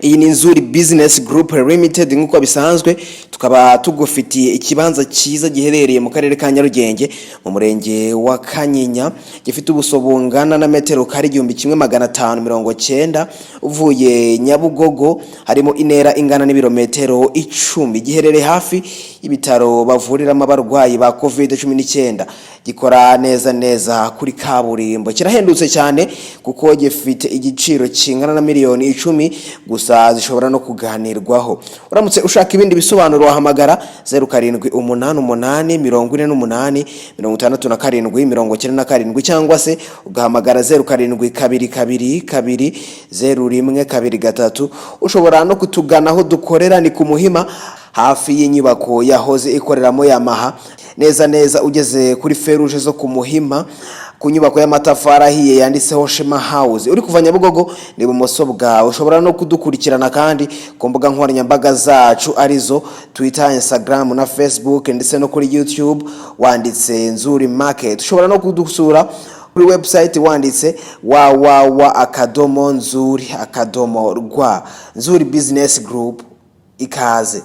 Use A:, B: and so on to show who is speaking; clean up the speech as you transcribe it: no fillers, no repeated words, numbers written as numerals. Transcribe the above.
A: Iyi ni Nzuri Business Group Limited. Nk'uko bisanzwe, tukaba tugufitiye ikibanza cyiza giherereye mu Karere ka Nyarugenge, mu Murenge wa Kanyinya, gifite ubuso bungana na metero kare 1590. Uvuye Nyabugogo harimo intera ingana n'ibirometero 10. Giherereye hafi y'ibitaro bavuriramo abarwayi ba COVID-19, gikora neza neza kuri kaburimbo. Kirahendutse cyane kuko gifite igiciro kingana na miliyoni 10 gusa, zishobora no kuganirwaho. Uramutse ushaka ibindi bisobanuro wahamagara 0788486797, cyangwa se ugahamagara 0722200123. Ushobora no kutugana aho dukorera, ni ku Muhima, hafi y'inyubako yahoze ikoreramo Yamaha. Neza neza ugeze kuri feruje zo ku Muhima, ku nyubako y'amatafari ahiye yanditseho Shema House, uri kuva Nyabugogo ni ibumoso bwawe. Ushobora no kudukurikirana kandi ku mbuga nkoranyambaga zacu, arizo Twitter, Instagram na Facebook, ndetse no kuri YouTube wanditse Nzuri Market. Ushobora no kudusura kuri website wanditse www.nzuri.rw. Nzuri Business Group, ikaze.